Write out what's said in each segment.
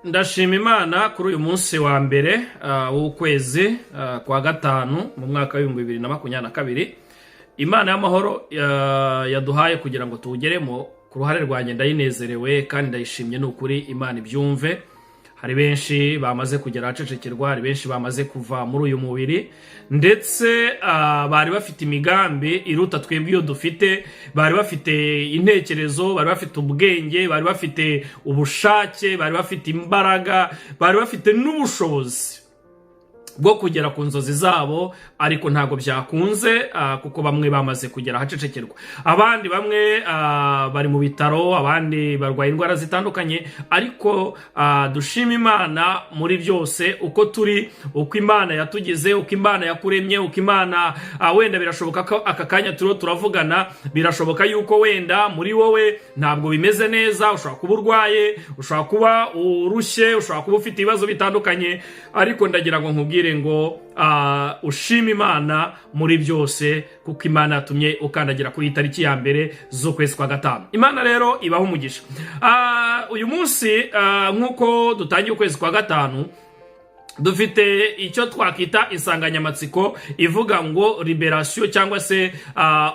Ndashima Imana kuri uyu munsi wa mbere w'ukwezi kwa gatanu mu mwaka wa 2022, Imana y'amahoro yaduhaye kugira ngo tuwugeremo. Ku ruhare rwanjye ndayinezerewe kandi ndayishimye. Ni ukuri, Imana ibyumve. Hari benshi bamaze kugera ahacecekerwa, hari benshi bamaze kuva muri uyu mubiri, ndetse bari bafite imigambi iruta twebwe iyo dufite, bari bafite intekerezo, bari bafite ubwenge, bari bafite ubushake, bari bafite imbaraga, bari bafite n'ubushobozi bwo kugera ku nzozi zabo, ariko ntabwo byakunze, kuko bamwe bamaze kugera ahacecekerwa, abandi bamwe bari mu bitaro, abandi barwaye indwara zitandukanye. Ariko dushima Imana muri byose, uko turi, uko Imana yatugize, uko Imana yakuremye, uko Imana wenda birashoboka ko aka kanya turiho turavugana, birashoboka yuko wenda muri wowe ntabwo bimeze neza. Ushobora kuba urwaye, ushobora kuba urushye, ushobora kuba ufite ibibazo bitandukanye, ariko ndagira ngo nkubwire ngo ushime Imana muri byose, kuko Imana yatumye ukandagira kuri iyi tariki ya mbere z'ukwezi kwa gatanu. Imana rero ibaho umugisha. Uyu munsi, nk'uko dutangiye ukwezi kwa gatanu, dufite icyo twakwita insanganyamatsiko ivuga ngo libération, cyangwa se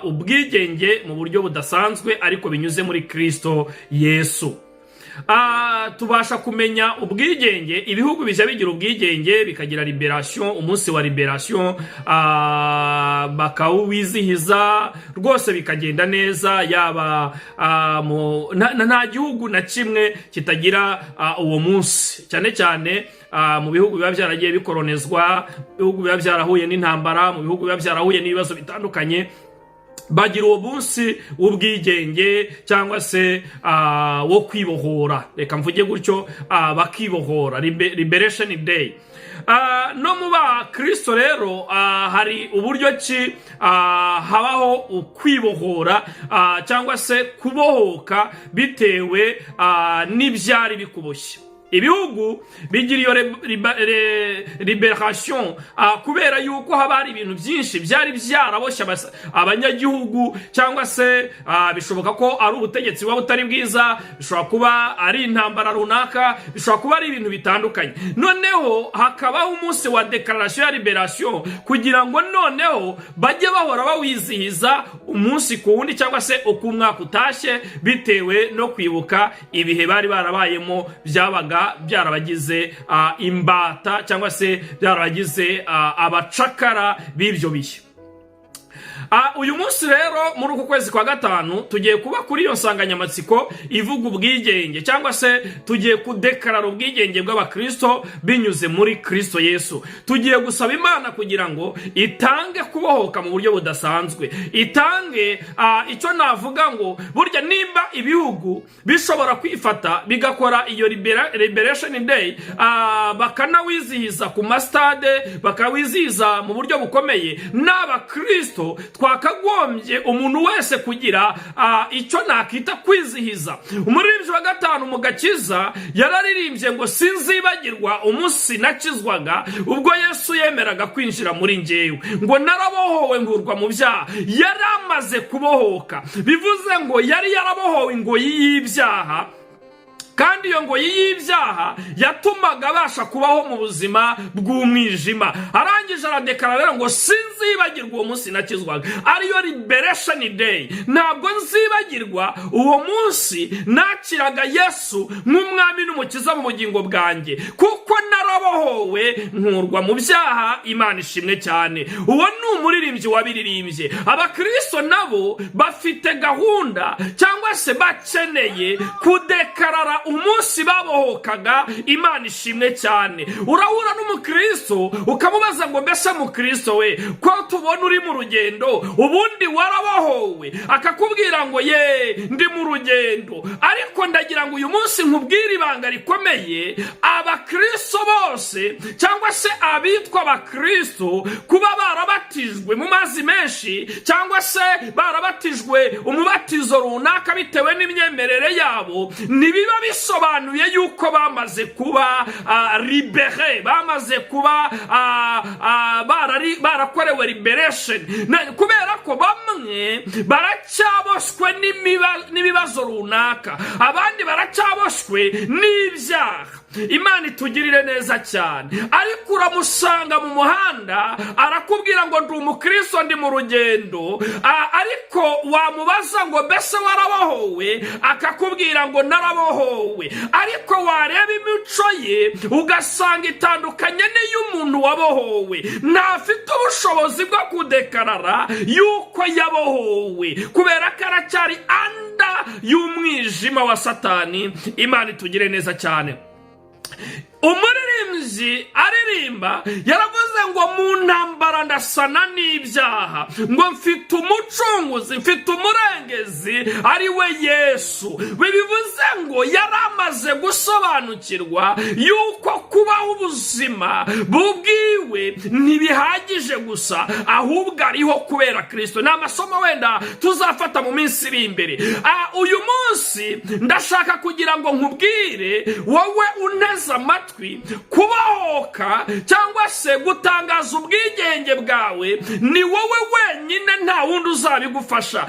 ubwigenge mu buryo budasanzwe, ariko binyuze muri Kristo Yesu. Tubasha kumenya ubwigenge. Ibihugu bijya bigira ubwigenge, bikagira libération, umunsi wa libération bakawuwizihiza rwose bikagenda neza. Yaba nta gihugu na kimwe kitagira uwo munsi, cyane cyane mu bihugu biba byaragiye bikoronezwa, mu bihugu biba byarahuye n'intambara, mu bihugu biba byarahuye n'ibibazo bitandukanye, bagira uwo munsi w'ubwigenge cyangwa se wo kwibohora, reka mvuge gutyo, bakibohora, liberation day. No mu bakristo rero hari uburyo ki habaho ukwibohora cyangwa se kubohoka bitewe n'ibyari bikuboshye. Ibihugu bigira iyo libération kubera yuko haba hari ibintu byinshi byari byaraboshye abanyagihugu, cyangwa se bishoboka ko ari ubutegetsi buba butari bwiza, bishobora kuba ari intambara runaka, bishobora kuba ari ibintu bitandukanye. Noneho hakabaho umunsi wa déclaration ya libération kugira ngo noneho bajye bahora bawizihiza umunsi ku wundi, cyangwa se uko umwaka utashye, bitewe no kwibuka ibihe bari barabayemo byabaga byarabagize imbata, cyangwa se byarabagize abacakara b'ibyo bihe. Uyu munsi rero, muri uku kwezi kwa gatanu, tugiye kuba kuri iyo nsanganyamatsiko ivuga ubwigenge, cyangwa se tugiye kudekarara ubwigenge bw'abakristo binyuze muri Kristo Yesu. Tugiye gusaba Imana kugira ngo itange kubohoka mu buryo budasanzwe, itange icyo navuga ngo burya nimba ibihugu bishobora kwifata bigakora iyo liberation day, bakanawizihiza ku masitade, bakawizihiza mu buryo bukomeye, n'abakristo twakagombye umuntu wese kugira icyo nakita kwizihiza. Umuririmbyi wa gatanu mu gakiza yararirimbye ngo: "Sinzibagirwa umunsi nakizwaga, ubwo Yesu yemeraga kwinjira muri njyewe, ngo narabohowe nkurwa mu byaha." Yari amaze kubohoka, bivuze ngo yari yarabohowe ingoyi y'ibyaha, kandi iyo ngoyi y'ibyaha yatumaga abasha kubaho mu buzima bw'umwijima. Arangije aradekarara rero ngo: "Sinzibagirwa uwo munsi nakizwaga", ariyo liberation day. "Ntabwo nzibagirwa uwo munsi nakiraga Yesu nk'umwami n'umukiza mu bugingo bwanjye, kuko narabohowe nkurwa mu byaha." Imana ishimwe cyane. Uwo ni umuririmbyi wabiririmbye. Abakristo nabo bafite gahunda, cyangwa se bakeneye kudekarara umunsi babohokaga. Imana ishimwe cyane. Urahura n'umukristo ukamubaza ngo: "Mbese mukristo we, ko tubona uri mu rugendo, ubundi warabohowe?" Akakubwira ngo: "Ye, ndi mu rugendo." Ariko ndagira ngo uyu munsi nkubwire ibanga rikomeye. Abakristo bose, cyangwa se abitwa abakristo, kuba barabatijwe mu mazi menshi, cyangwa se barabatijwe umubatizo runaka bitewe n'imyemerere yabo, ntibizababwira yuko bamaze kubohoka. Ntibiba bisobanuye yuko bamaze kuba libéré, bamaze kuba barakorewe liberation. Kubera ko bamwe baracyaboshywe n'ibibazo runaka, abandi baracyaboshywe n'ibyaha. Imana itugirire neza cyane. Ariko uramusanga mu muhanda, arakubwira ngo ndi umukristo, ndi mu rugendo. Ariko wamubaza ngo mbese warabohowe? Akakubwira ngo narabohowe. Ariko wareba imico ye, ugasanga itandukanye n'iy'umuntu wabohowe. Ntafite ubushobozi bwo kudekarara yuko yabohowe, kubera ko aracyari under y'umwijima wa Satani. Imana itugire neza cyane. Umuririmbyi aririmba, yaravuze ngo mu ntambara ndasana n'ibyaha, ngo mfite umucunguzi, mfite umurengezi, ari we Yesu. Bivuze ngo yari amaze gusobanukirwa yuko kubaho ubuzima bubwiwe ntibihagije gusa, ahubwo ariho kubera Kirisito. Ni amasomo wenda tuzafata mu minsi iri imbere. Uyu munsi ndashaka kugira ngo nkubwire, wowe unteze amatwi, kubohoka cyangwa se gutangaza ubwigenge bwawe ni wowe wenyine, nta wundi uzabigufasha.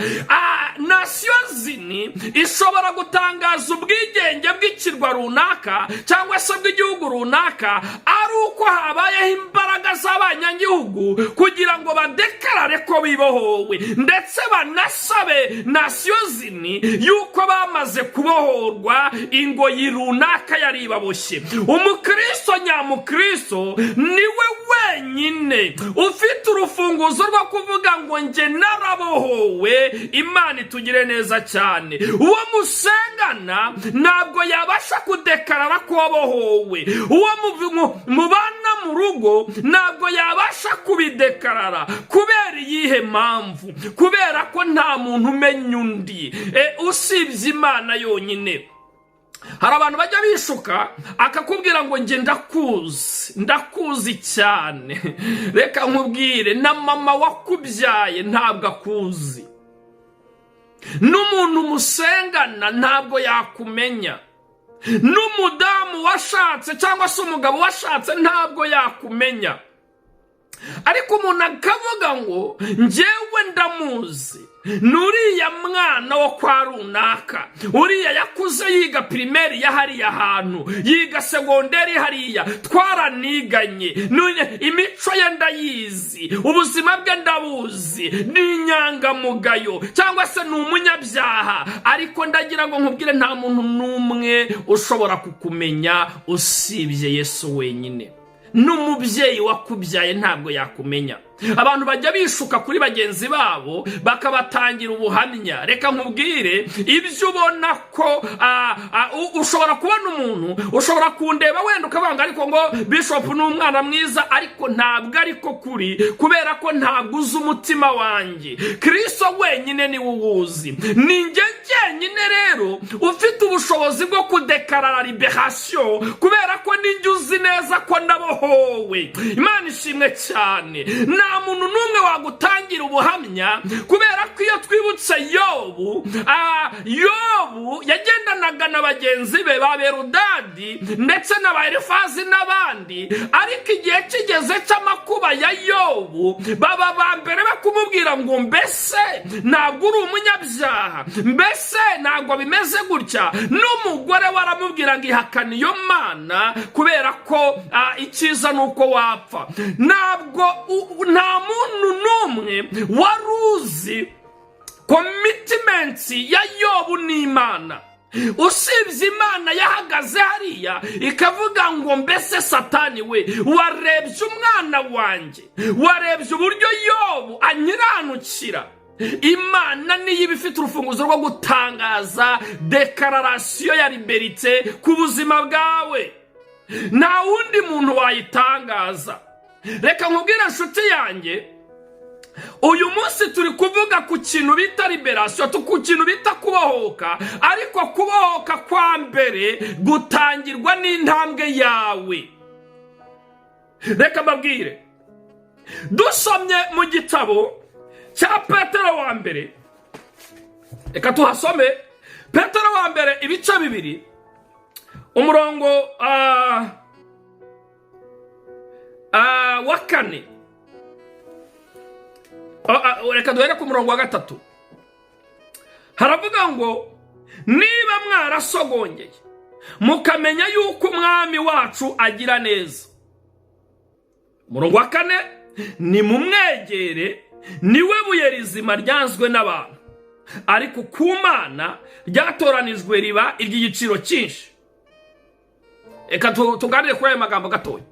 Nations Unies ishobora gutangaza ubwigenge bw'ikirwa runaka cyangwa se bw'igihugu runaka ari uko habayeho imbaraga z'abanyagihugu kugira ngo badekarare ko bibohowe, ndetse banasabe Nations Unies yuko bamaze kubohorwa ingoyi runaka yari ibaboshye. Umukristo nyamukristo niwe wenyine ufite urufunguzo rwo kuvuga ngo njye narabohowe. Imana itugire neza cyane. Uwo musengana ntabwo yabasha kudekarara ko wabohowe. Uwo mubana mu rugo ntabwo yabasha kubidekarara. Kubera iyihe mpamvu? Kubera ko nta muntu umenya undi usibye Imana yonyine. Hari abantu bajya bishuka, akakubwira ngo njye ndakuzi, ndakuzi cyane. Reka nkubwire, na mama wakubyaye ntabwo akuzi, n'umuntu musengana ntabwo yakumenya, n'umudamu washatse cyangwa se umugabo washatse ntabwo yakumenya. Ariko umuntu akavuga ngo njyewe ndamuzi, ni uriya mwana wo kwa runaka, uriya yakuze yiga primaire ya hariya hantu, yiga secondaire hariya, twaraniganye, imico ye ndayizi, ubuzima bwe ndabuzi, ni inyangamugayo cyangwa se ni umunyabyaha. Ariko ndagira ngo nkubwire, nta muntu n'umwe ushobora kukumenya usibye Yesu wenyine. N'umubyeyi wakubyaye ntabwo yakumenya. Abantu bajya bishuka kuri bagenzi babo, bakabatangira ubuhamya. Reka nkubwire, ibyo ubona ko ushobora kubona umuntu, ushobora kundeba wenda ukavuga ariko ngo Bishop ni umwana mwiza, ariko ntabwo ariko kuri, kubera ko ntabwo uzi umutima wanjye. Kirisito wenyine niwe uwuzi. Ni njye njyenyine rero ufite ubushobozi bwo kudekarara libération, kubera ko ninjye uzi neza ko ndabohowe. Imana ishimwe cyane. Nta muntu n'umwe wagutangira ubuhamya, kubera ko iyo twibutse Yobu, Yobu yagendanaga na bagenzi be ba Berudadi ndetse na ba Elifazi n'abandi, ariko igihe kigeze cy'amakuba ya Yobu, baba ba mbere bakumubwira ngo mbese ntabwo uri umunyabyaha? Mbese ntabwo bimeze gutya? N'umugore we aramubwira ngo ihakane iyo Mana, kubera ko icyiza ni uko wapfa. Ntabwo nta muntu n'umwe wari uzi commitment ya Yobu n'Imana usibye Imana yahagaze hariya ikavuga ngo mbese Satani we, warebye umwana wanjye, warebye uburyo Yobu anyiranukira? Imana niyo iba ifite urufunguzo rwo gutangaza déclaration ya liberté ku buzima bwawe. Nta wundi muntu wayitangaza. Reka nkubwire, inshuti yanjye, uyu munsi turi kuvuga ku kintu bita libération, ku kintu bita kubohoka. Ariko kubohoka kwa mbere gutangirwa n'intambwe yawe. Reka mbabwire, dusomye mu gitabo cya Petero wa mbere, reka tuhasome, Petero wa mbere ibice 2. Umurongo wa kane. Reka duhere ku murongo wa gatatu. Haravuga ngo: "Niba mwarasogongeye mukamenya yuko Umwami wacu agira neza." Umurongo wa kane: "Ni mumwegere, niwe buye rizima ryanzwe n'abantu, ariko ku Mana ryatoranijwe riba iry'igiciro cyinshi." Reka tuganire kuri ayo magambo gatoya.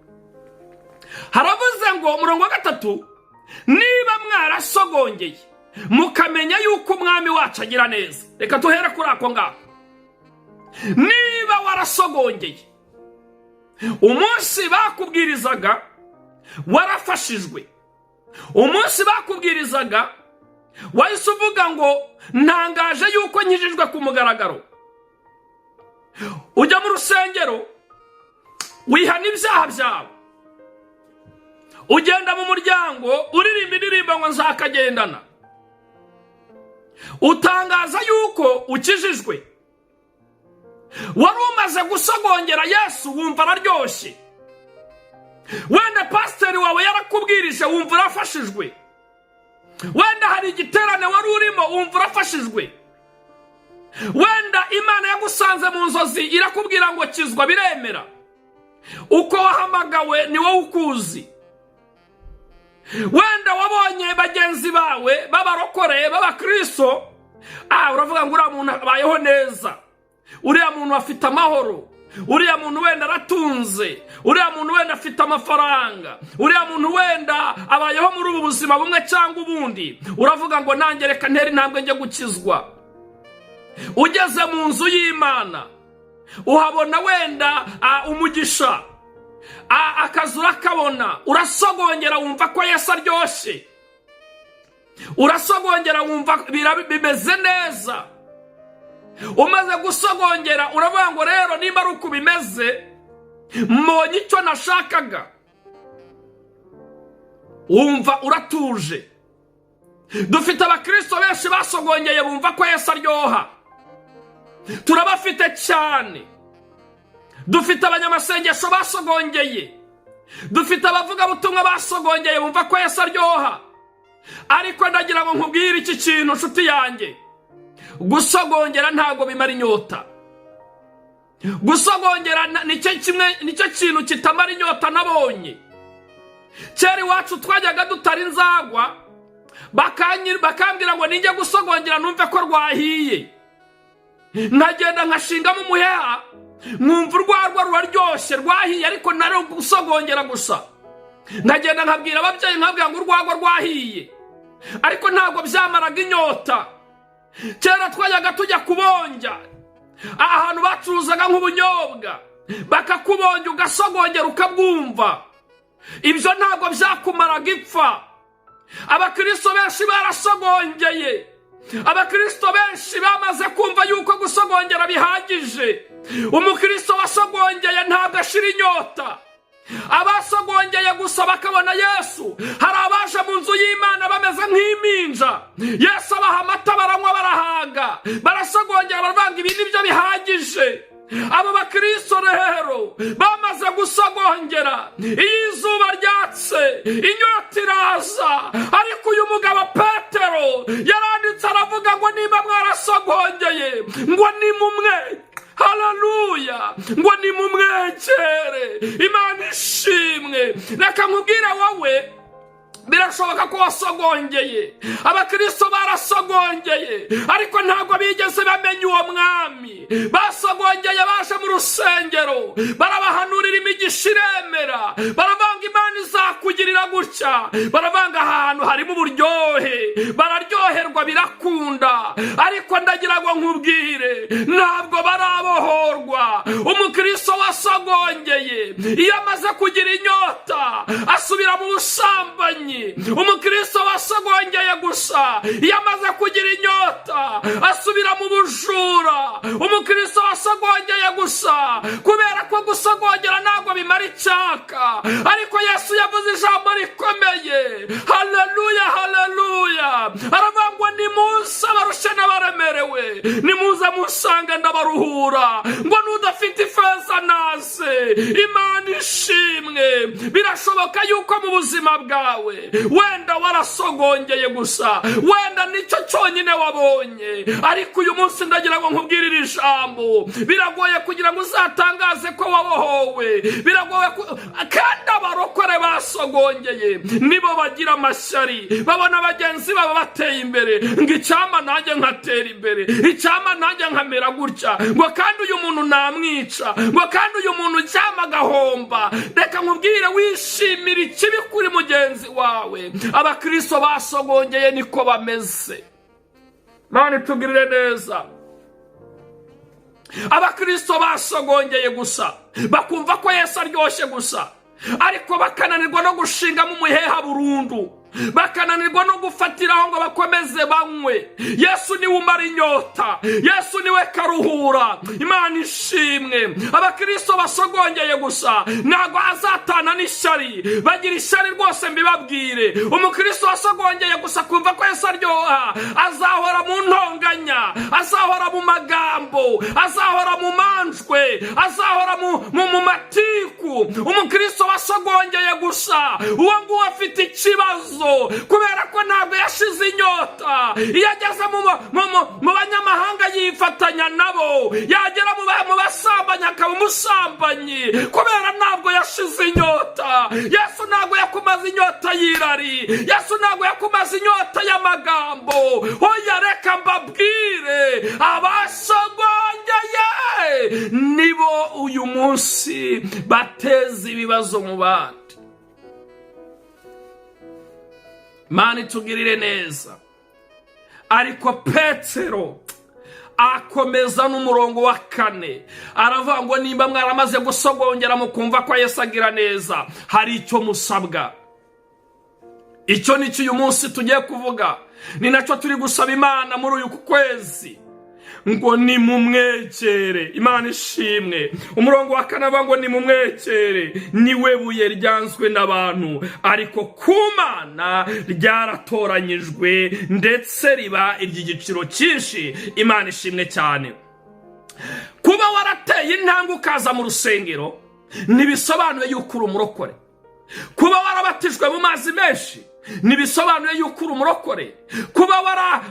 Haravuze ngo, umurongo wa gatatu: "Niba mwarasogongeye mukamenya yuko Umwami wacu agira neza." Reka duhere kuri ako ngako. Niba warasogongeye, umunsi bakubwirizaga warafashijwe, umunsi bakubwirizaga wahise uvuga ngo: "Ntangaje yuko nkijijwe ku mugaragaro." Ujya mu rusengero, wihana ibyaha byawe, ugenda mu muryango uririmba indirimbo ngo "Nzakagendana", utangaza yuko ukijijwe. Wari umaze gusogongera Yesu, wumva araryoshye. Wenda pasiteri wawe yarakubwirije, wumva urafashijwe. Wenda hari igiterane wari urimo, wumva urafashijwe. Wenda Imana yagusanze mu nzozi, irakubwira ngo: "Kizwa", biremera. Uko wahamagawe ni wowe ukuzi. Wenda wabonye bagenzi bawe b'abarokore, b'abakristo, uravuga ngo: "Uriya muntu abayeho neza, uriya muntu afite amahoro, uriya muntu wenda aratunze, uriya muntu wenda afite amafaranga, uriya muntu wenda abayeho muri ubu buzima bumwe cyangwa ubundi." Uravuga ngo: "Nanjye reka ntere intambwe njye gukizwa." Ugeze mu nzu y'Imana, uhabona wenda umugisha, akazi urakabona, urasogongera, wumva ko Yesu aryoshye, urasogongera, wumva bimeze neza. Umaze gusogongera, uravuga ngo: "Rero nimba ari uko bimeze, mbonye icyo nashakaga." Wumva uratuje. Dufite abakristo benshi basogongeye, bumva ko Yesu aryoha, turabafite cyane. Dufite abanyamasengesho basogongeye, dufite abavugabutumwa basogongeye, bumva ko Yesu aryoha. Ariko ndagira ngo nkubwire iki kintu, nshuti yanjye: gusogongera ntabwo bimara inyota. Gusogongera nicyo kimwe, nicyo kintu kitamara inyota nabonye. Kera iwacu twajyaga dutara inzagwa, bakambwira ngo ninjye gusogongera numve ko rwahiye. Nkagenda nkashingamo umuheha, nkumva urwarwa ruraryoshye, rwahiye, ariko nari gusogongera gusa. Nkagenda nkabwira ababyeyi, nkabwira ngo urwagwa rwahiye, ariko ntabwo byamaraga inyota. Kera twajyaga tujya kubonja ahantu bacuruzaga nk'ubunyobwa, bakakubonja, ugasogongera, ukabwumva. Ibyo ntabwo byakumaraga ipfa. Abakristo benshi barasogongeye, abakristo benshi bamaze kumva yuko gusogongera bihagije. Umukristo wasogongeye ntabwo ashira inyota. Abasogongeye gusa bakabona Yesu, hari abaje mu nzu y'Imana bameze nk'impinja, Yesu abaha amata, baranywa, barahaga, barasogongera, baravanga, ibi nibyo bihagije. Abo bakristo rero bamaze gusogongera, iyo izuba ryatse inyota iraza. Ariko uyu mugabo Petero yaranditse, aravuga ngo: "Niba mwarasogongeye", ngo ni mumwe, haleluya, ngo nimumwegere. Imana ishimwe. Reka nkubwire wowe, birashoboka ko wasogongeye. Abakristo barasogongeye, ariko ntabwo bigeze bamenya uwo mwami. Basogongeye baje mu rusengero, barabahanurira, imigisha iremera, baravanga, "Imana izakugirira gutya", baravanga, ahantu harimo uburyohe, bararyoherwa, birakunda. Ariko ndagira ngo nkubwire, ntabwo barabohorwa. Umukristo wasogongeye, iyo amaze kugira inyota, asubira mu busambanyi. Umukristo wasogongeye gusa, iyo amaze kugira inyota, asubira mu bujura. Umukristo wasogongeye gusa, kubera ko gusogongera ntabwo bimara icyaka. Ariko Yesu yavuze ijambo rikomeye, haleluya, haleluya! Aravuga ngo: "Nimuze abarushye n'abaremerewe, nimuze musange, ndabaruhura." Ngo n'udafite ifeza Imana ishimwe. Birashoboka yuko mu buzima bwawe wenda warasogongeye gusa, wenda nicyo cyonyine wabonye, ariko uyu munsi ndagira ngo nkubwire iri jambo. Biragoye kugira ngo uzatangaze ko wabohowe, biragoye kandi abarokore basogongeye nibo bagira amashyari, babona bagenzi babo bateye imbere, ngo icyampa nanjye nkatera imbere, icyampa nanjye nkamera gutya, ngo kandi uyu muntu namwica, ngo kandi uyu muntu icyampa agahomba. Reka nkubwire, wishimira ikibi kuri mugenzi wawe. Abakristo basogongeye niko bameze. Mana itugirire neza. Abakristo basogongeye gusa bakumva ko Yesu aryoshye gusa, ariko bakananirwa no gushingamo umuheha burundu, bakananirwa no gufatiraho ngo bakomeze banywe. Yesu niwe umara inyota, Yesu niwe karuhura. Imana ishimwe. Abakristo basogongeye gusa ntabwo azatana n'ishyari, bagira ishyari rwose. Mbibabwire, umukristo wasogongeye gusa kumva ko Yesu aryoha azahora mu ntonganya, azahora mu magambo, azahora mu manjwe, azahora mu matiku. Umukristo wasogongeye gusa, uwo nguwo afite ikibazo, kubera ko ntabwo yashize inyota. Iyo ageze mu banyamahanga yifatanya nabo, yagera mu basambanyi akaba umusambanyi, kubera ntabwo yashize inyota. Yesu ntabwo yakumaze inyota y'irari, Yesu ntabwo yakumaze inyota y'amagambo. Hoya, reka mbabwire, abasogongeye nibo uyu munsi bateza ibibazo mu bandi. Mana itugirire neza. Ariko Petero akomeza n'umurongo wa 4, aravuga ngo nimba mwaramaze gusogongera mukumva ko Yesu agira neza, hari icyo musabwa. Icyo ni cyo uyu munsi tugiye kuvuga, ni nacyo turi gusaba Imana muri uyu kwezi, ngo nimumwegere. Imana ishimwe. Umurongo wa 4 avuga ngo nimumwegere, niwe buye ryanzwe n'abantu, ariko ku Mana ryaratoranyijwe, ndetse riba iry'igiciro cyinshi. Imana ishimwe cyane. Kuba warateye intambwe ukaza mu rusengero ntibisobanuye yuko uri umurokore. Kuba warabatijwe mu mazi menshi ntibisobanuye yuko uri umurokore. Kuba wara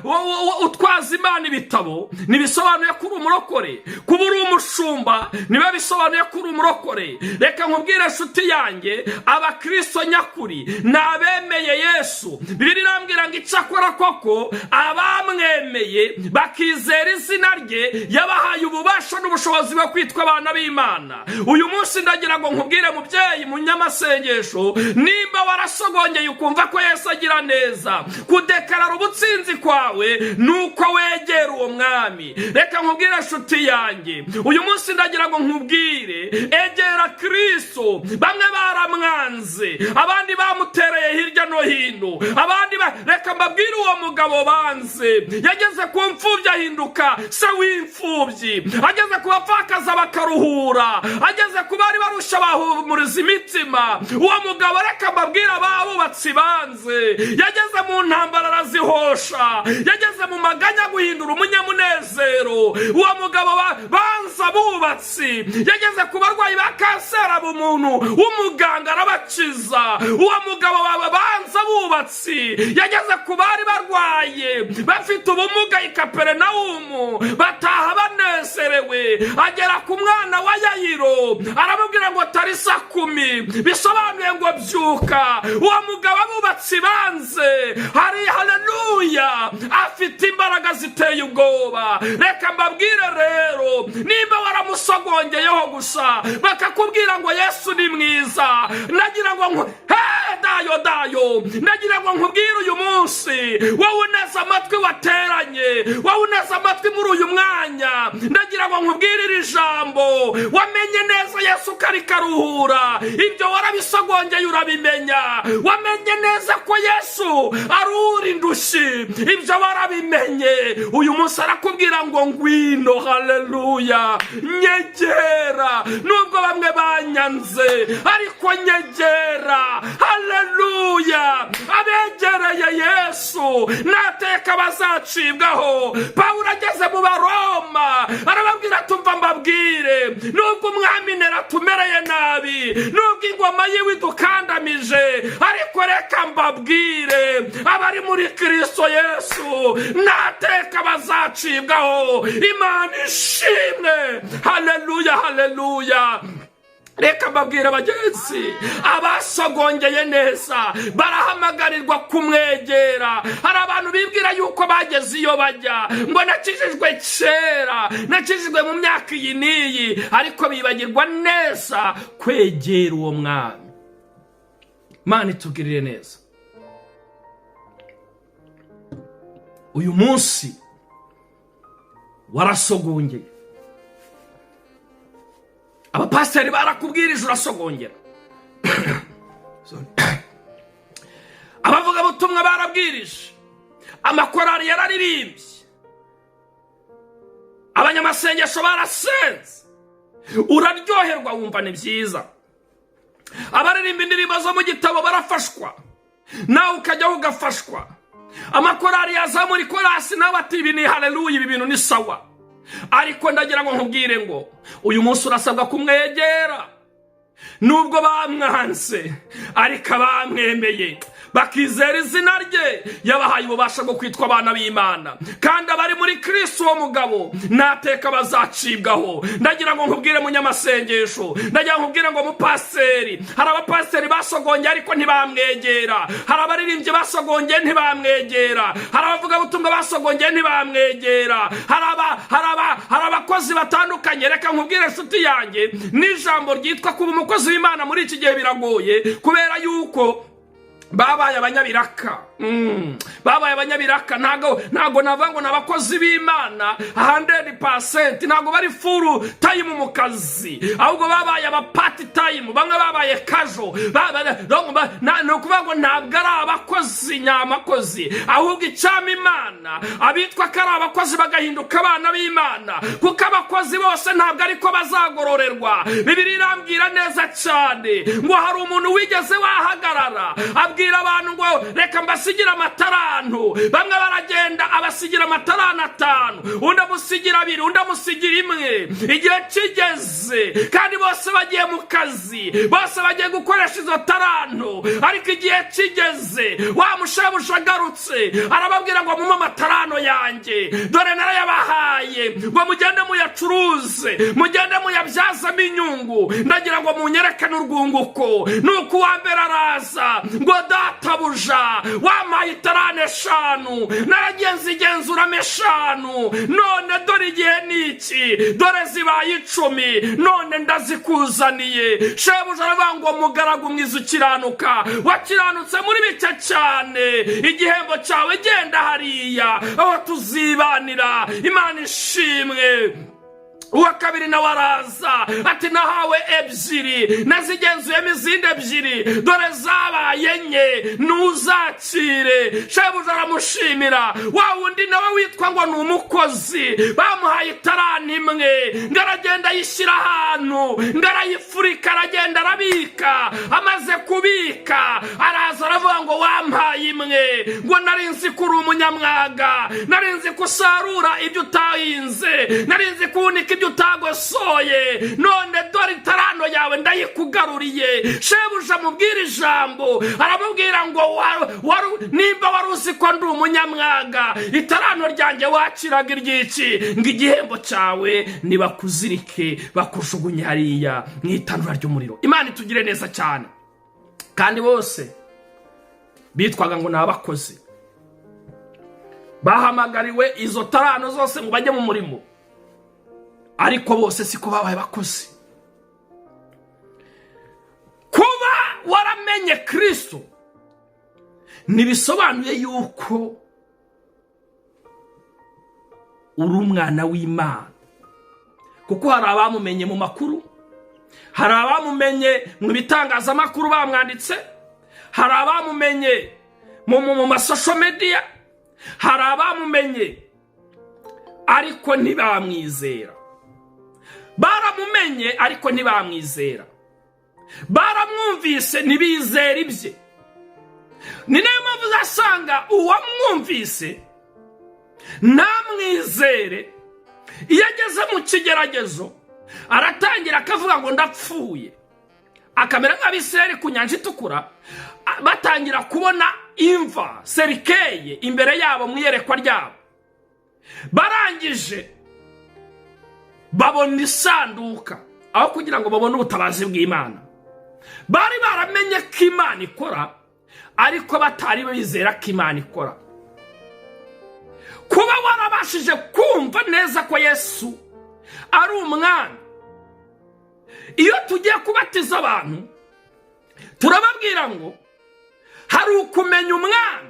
utwaza Imana ibitabo ntibisobanuye ko uri umurokore. Kuba uri umushumba niba bisobanuye ko uri umurokore. Reka nkubwire, inshuti yanjye, abakristo nyakuri ni abemeye Yesu. Bibiliya irambwira ngo icyakora koko abamwemeye bakizera izina rye, yabahaye ububasha n'ubushobozi bwo kwitwa abana b'Imana. Uyu munsi ndagira ngo nkubwire, mubyeyi munyamasengesho, nimba warasogongeye ukumva ko Yesu agira neza, kudekarara ubutsinzi kwawe ni uko wegera uwo mwami. Reka nkubwire, inshuti yanjye, uyu munsi ndagira ngo nkubwire, egera Kristo. Bamwe baramwanze, abandi bamutereye hirya no hino, abandi reka mbabwire, uwo mugabo banze yageze ku mfubyi ahinduka se w'imfubyi, ageze ku bapfakaza bakaruhura, ageze ku bari barusha bahumuriza imitima. Uwo mugabo, reka mbabwire, ababubatsi banze, yageze mu ntambara arazihosha, yageze mu maganya guhindura umunyamunezero. Uwo mugabo banze abubatsi, yageze ku barwayi ba kanseri aba umuntu w'umuganga arabakiza. Uwo mugabo banze abubatsi, yageze ku bari barwaye bafite ubumuga i Kaperinawumu bataha banezerewe. Agera ku mwana wa Yayiro aramubwira ngo tarisa kumi, bisobanuye ngo byuka. Uwo mugabo abubatsi banze, hari haleluya, afite imbaraga ziteye ubwoba. Reka mbabwire rero, nimba waramusogongeyeho gusa bakakubwira ngo Yesu ni mwiza, nagira ngo he dayo dayo, nagira ngo nkubwire uyu munsi, wowe uneze amatwi wateranye, wowe uneze amatwi muri uyu mwanya, ndagira ngo nkubwire iri jambo: wamenye neza Yesu ko ari karuhura, ibyo warabisogongeye urabimenya. Wamenye neza ko Yesu arura indushyi, ibyo warabimenye. Uyu munsi arakubwira ngo ngwino, haleluya, nyegera. Nubwo bamwe banyanze, ariko nyegera, haleluya. Haleluya! Abegereye Yesu nateka bazacibwaho. Pawulo ageze mu Baroma arababwira: "Tumva mbabwire, nubwo umwami Nero atumereye nabi, nubwo ingoma yiwe idukandamije, ariko reka mbabwire, abari muri Kirisito Yesu nateka bazacibwaho." Imana ishimwe! Haleluya, haleluya! Reka mbabwire bagenzi, abasogongeye neza barahamagarirwa kumwegera. Hari abantu bibwira yuko bageze iyo bajya, ngo nakijijwe kera, nakijijwe mu myaka iyi n'iyi, ariko bibagirwa neza kwegera uwo mwami. Imana itugirire neza. Uyu munsi warasogongeye, abapasiteri barakubwirije urasogongera, Sorry. Abavugabutumwa barabwirije, amakorari yararirimbye, abanyamasengesho barasenze, uraryoherwa, wumva ni byiza. Abaririmba indirimbo zo mu gitabo barafashwa, nawe ukajyaho ugafashwa. Amakorari yazamura ikorasi, nawe ati: "Ibi ni haleluya, ibi bintu ni sawa." Ariko ndagira ngo nkubwire ngo uyu munsi urasabwa kumwegera. Nubwo bamwanze, ariko abamwemeye bakizera izina rye, yabahaye ububasha bwo kwitwa abana b'Imana. Kandi abari muri Kristo, uwo mugabo, nateka bazacibwaho. Ndagira ngo nkubwire munyamasengesho, ndagira ngo nkubwire ngo mupaseri, hari abapaseri basogongeye ariko ntibamwegera, hari abaririmbyi basogongeye ntibamwegera, hari abavugabutumwa basogongeye ntibamwegera, hari abakozi batandukanye. Reka nkubwire inshuti yanjye, n'ijambo ryitwa kuba umukozi w'Imana muri iki gihe biragoye, kubera yuko babaye abanyabiraka. Babaye abanyabiraka. Ntago navuga ngo ni abakozi b'Imana 100%, ntago bari full time mu kazi, ahubwo babaye aba part time, bamwe babaye casual. Ni ukuvuga ngo ntabwo ari abakozi nyamakozi, ahubwo icyama Imana abitwa ko ari abakozi bagahinduka abana b'Imana, kuko abakozi bose ntabwo ariko bazagororerwa. Bibiliya irambwira neza cyane ngo hari umuntu wigeze wahagarara abwira abantu ngo: "Reka mbasigira amatarantu." Bamwe baragenda, abasigira amataranu 5, undi amusigira 2, undi amusigira 1. Igihe kigeze, kandi bose bagiye mu kazi, bose bagiye gukoresha izo tarantu, ariko igihe kigeze, wa mushebuja agarutse, arababwira ngo: "Mumpe amatarano yanjye, dore narayabahaye ngo mugende muyacuruze, mugende muyabyazamo inyungu, ndagira ngo munyereke n'urwunguko." Nuko uwa mbere araza ngo: "Databuja, wampaye itarane 5, naragiye nzigenzuramo 5, none dore igihe ni iki, dore zibaye 10, none ndazikuzaniye." Shebuja aravuga ngo: "Mugaragu mwiza ukiranuka, wakiranutse muri bike cyane, igihembo cyawe, genda hariya aho tuzibanira." Imana ishimwe! Uwa kabiri nawe araza ati: "Nahawe 2, nazigenzuyemo izindi 2, dore zabaye 4, ntuzakire." Shebuja aramushimira. Wa wundi nawe witwa ngo ni umukozi, bamuhaye itarani 1, ngo aragenda ayishyira ahantu, ngo arayifurika, aragenda arabika. Amaze kubika, araza aravuga ngo: "Wampaye 1, ngo nari nzi ko uri umunyamwaga, nari nzi ko usarura ibyo utahinze, nari nzi ko uhunika ibyo utagosoye, none dore itarano yawe ndayikugaruriye." Shebuja amubwira ijambo, aramubwira ngo: "Nimba wari uzi ko ndi umunyamwaga, itarano ryanjye wakiraga iry'iki? Ngo igihembo cyawe nibakuzirike, bakujugunye hariya mu itanura ry'umuriro." Imana itugire neza cyane! Kandi bose bitwaga ngo ni abakozi, bahamagariwe izo tarano zose ngo bajye mu murimo, ariko bose siko babaye abakozi. Kuba waramenye Kirisito ntibisobanuye yuko uri umwana w'Imana, kuko hari abamumenye mu makuru, hari abamumenye mu bitangazamakuru bamwanditse, hari abamumenye mu ma social media, hari abamumenye ariko ntibamwizera. Baramumenye ariko ntibamwizera, baramwumvise ntibizera ibye. Ni nayo mpamvu uzasanga uwamwumvise ntamwizere, iyo ageze mu kigeragezo aratangira akavuga ngo ndapfuye, akamera nk'Abisirayeli ku Nyanja Itukura, batangira kubona imva, cercueil, imbere yabo mu iyerekwa ryabo. Barangije babona isanduka aho kugira ngo babone ubutabazi bw'Imana. Bari baramenye ko Imana ikora, ariko batari bizera ko Imana ikora. Kuba warabashije kumva neza ko Yesu ari umwami, iyo tugiye kubatiza abantu turababwira ngo hari ukumenya umwami,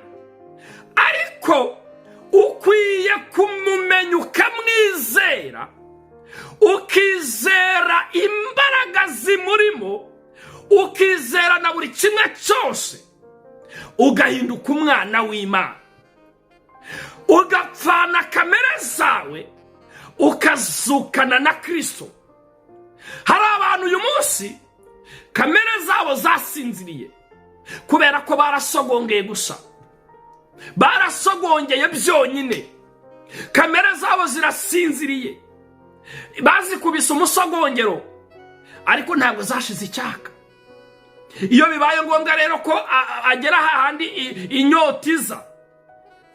ariko ukwiye kumumenya ukamwizera, ukizera imbaraga zimurimo, ukizera na buri kimwe cyose, ugahinduka umwana w'Imana, ugapfana kamere zawe, ukazukana na Kirisito. Hari abantu uyu munsi kamere zabo zasinziriye kubera ko barasogongeye gusa, barasogongeye byonyine, kamere zabo zirasinziriye, bazikubise umusogongero, ariko ntabwo zashize icyaka. Iyo bibaye ngombwa rero ko agera hahandi inyota iza,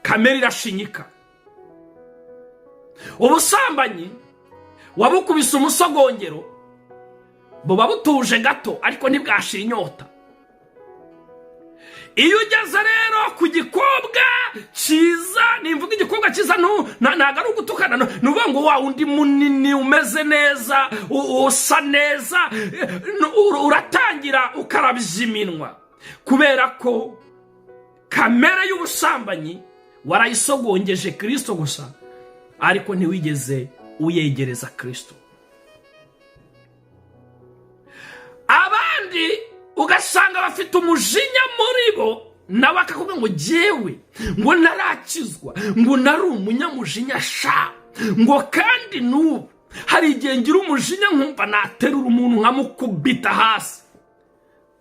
kamere irashinyika. Ubusambanyi wabukubise umusogongero, buba butuje gato, ariko ntibwashira inyota. Iyo ugeze rero ku gikobwa cyiza, nimvuga igikobwa cyiza ntabwo ari ugutukana, ni ukuvuga ngo wa undi munini umeze neza, usa neza, uratangira ukarabya iminwa kubera ko kamere y'ubusambanyi warayisogongeje Kirisito gusa, ariko ntiwigeze uyegereza Kirisito. Abandi ugasanga bafite umujinya muri bo, nawe akakubwira ngo jyewe ngo narakizwa ngo nari umunyamujinya sha, ngo kandi n'ubu hari igihe ngira umujinya nkumva naterura umuntu nkamukubita hasi.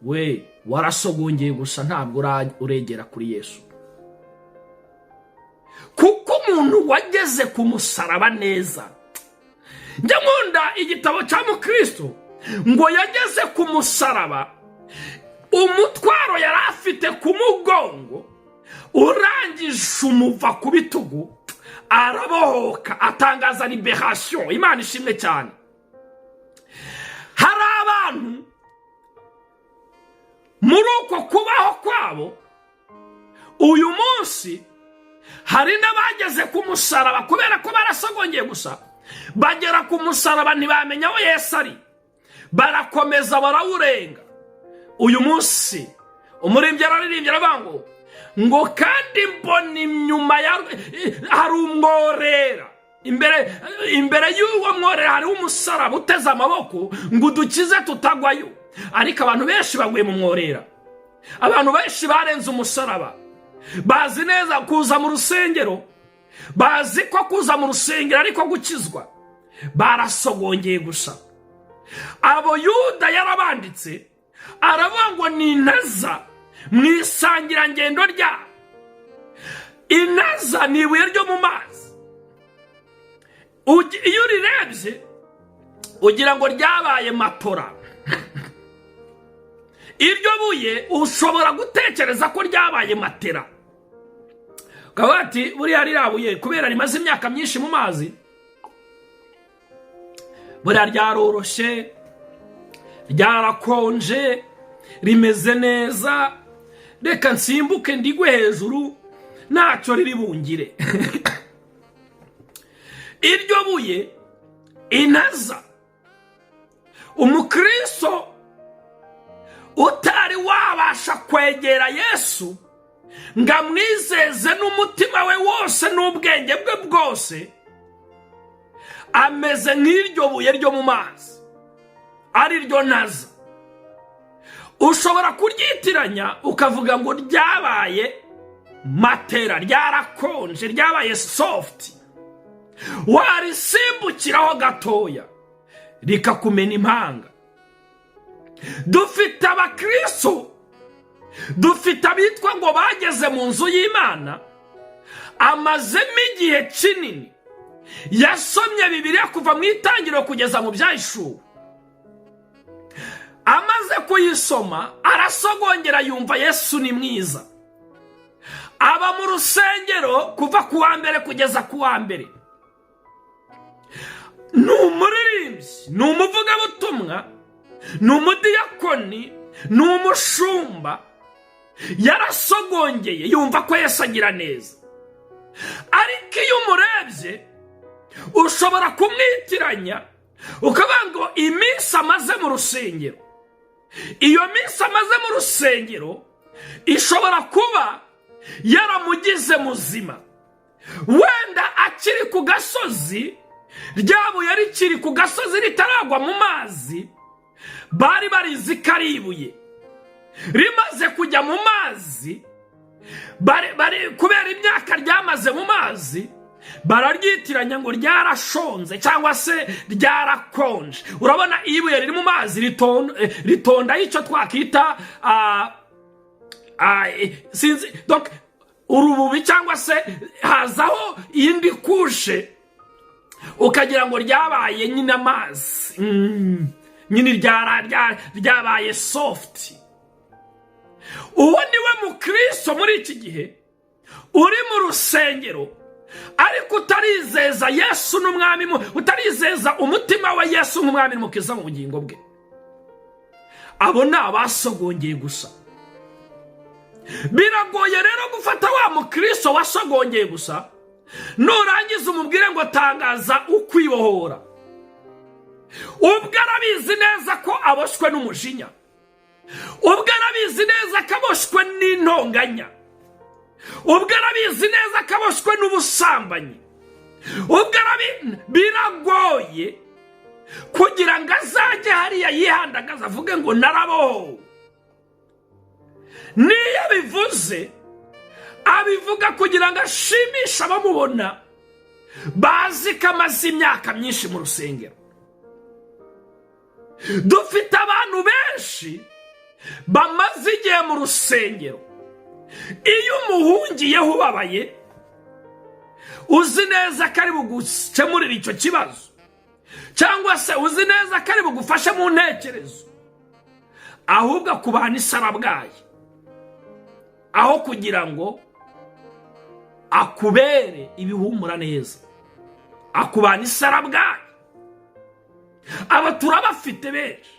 We warasogongeye gusa, ntabwo uregera kuri Yesu, kuko umuntu wageze ku musaraba neza, njya nkunda igitabo cya mukristo ngo yageze ku musaraba, umutwaro yari afite ku mugongo urangije umuva ku bitugu, arabohoka, atangaza libération. Imana ishimwe cyane. Hari abantu muri uko kubaho kwabo uyu munsi, hari n'abageze ku musaraba kubera ko barasogongeye gusa, bagera ku musaraba ntibamenya aho Yesu ari, barakomeza barawurenga. Uyu munsi umuririmbyi araririmbye, aravuga ngo kandi mbona inyuma ya hari umworera, imbere y'uwo mworera hariho umusaraba uteze amaboko ngo udukize tutagwayo. Ariko abantu benshi baguye mu mworera, abantu benshi barenze umusaraba. Bazi neza kuza mu rusengero, bazi ko kuza mu rusengero ariko gukizwa, barasogongeye gusa. Abo Yuda yarabanditse, aravuga ngo ni intaza mu isangirangendo ryabo. Intaza ni ibuye ryo mu mazi. Iyo urirebye ugira ngo ryabaye matora. Iryo buye ushobora gutekereza ko ryabaye matera, ukaba ati buriya ririya buye kubera rimaze imyaka myinshi mu mazi, buriya ryaroroshye, ryarakonje, rimeze neza, reka nsimbuke ndigwe hejuru, ntacyo riri bungire. Iryo buye intaza, umukristo utari wabasha kwegera Yesu ngo amwizeze n'umutima we wose n'ubwenge bwe bwose, ameze nk'iryo buye ryo mu mazi, ari ryo ntaza. Ushobora kuryitiranya ukavuga ngo ryabaye matera, ryarakonje, ryabaye soft, warisimbukiraho gatoya rikakumena impanga. Dufite abakristo Dufite abitwa ngo bageze mu nzu y'Imana, amazemo igihe kinini, yasomye Bibiliya kuva mu Itangiriro kugeza mu Byahishuwe. Amaze kuyisoma arasogongera, yumva Yesu ni mwiza. Aba mu rusengero kuva ku wa mbere kugeza ku wa mbere, ni umuririmbyi, ni umuvugabutumwa, ni umudiyakoni, ni umushumba. Yarasogongeye, yumva ko Yesu agira neza. Ariko iyo umurebye ushobora kumwitiranya, ukavuga ngo iminsi amaze mu rusengero, iyo minsi amaze mu rusengero ishobora kuba yaramugize muzima. Wenda akiri ku gasozi, rya buye rikiri ku gasozi ritaragwa mu mazi, bari barizi ko ari ibuye. Rimaze kujya mu mazi, kubera imyaka ryamaze mu mazi, bararyitiranya ngo ryarashonze cyangwa se ryarakonje. Urabona, iyo ibuye riri mu mazi ritondaho icyo twakita, sinzi, donc urububi cyangwa se hazaho indi couche, ukagira ngo ryabaye nyine amazi, nyine ryabaye soft. Uwo niwe mukristo muri iki gihe uri mu rusengero ariko utarizeza Yesu n'umwami, utarizeza umutima wa Yesu nk'umwami n'umukiza mu bugingo bwe. Abo ni abasogongeye gusa. Biragoye rero gufata wa mukristo wasogongeye gusa, nurangiza umubwire ngo tangaza ukwibohora. Ubwo arabizi neza ko aboshywe n'umujinya, ubwo arabizi neza ko aboshywe n'intonganya, ubwo arabizi neza ko aboshywe n'ubusambanyi, ubwo biragoye kugira ngo azajye hariya yihandagaza avuge ngo narabohowe. Niyo bivuze, abivuga kugira ngo ashimishe abamubona, bazi ko amaze imyaka myinshi mu rusengero. Dufite abantu benshi bamaze igihe mu rusengero. Iyo umuhungiyeho ubabaye, uzi neza ko ari bugukemurire icyo kibazo, cyangwa se uzi neza ko ari bugufashe mu ntekerezo, ahubwo akubana isarabwayi aho kugira ngo akubere ibihumura neza, akubana isarabwayi. Aba turabafite benshi.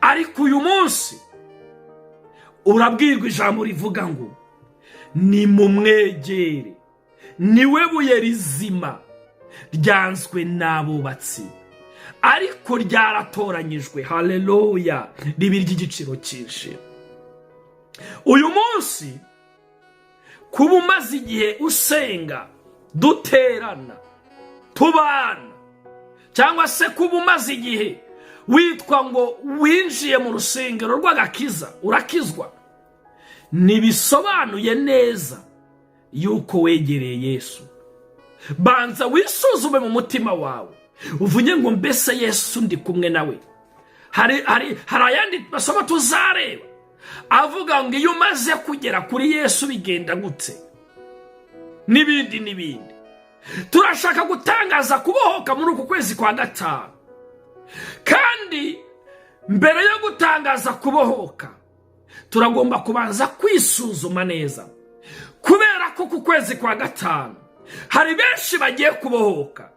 Ariko uyu munsi urabwirwa ijambo rivuga ngo ni mumwegere, niwe buye rizima ryanzwe n'abubatsi ariko ryaratoranyijwe, haleluya, riba iry'igiciro cyinshi. Uyu munsi kuba umaze igihe usenga, duterana, tubana, cyangwa se kuba umaze igihe witwa ngo winjiye mu rusengero rw'agakiza, urakizwa, ntibisobanuye neza yuko wegereye Yesu. Banza wisuzume mu mutima wawe, uvuge ngo mbese Yesu ndi kumwe nawe? Hari ayandi masomo tuzareba avuga ngo iyo umaze kugera kuri Yesu bigenda gute, n'ibindi n'ibindi. Turashaka gutangaza kubohoka muri uku kwezi kwa gatanu, kandi mbere yo gutangaza kubohoka turagomba kubanza kwisuzuma neza, kubera ko ku kwezi kwa gatanu hari benshi bagiye kubohoka.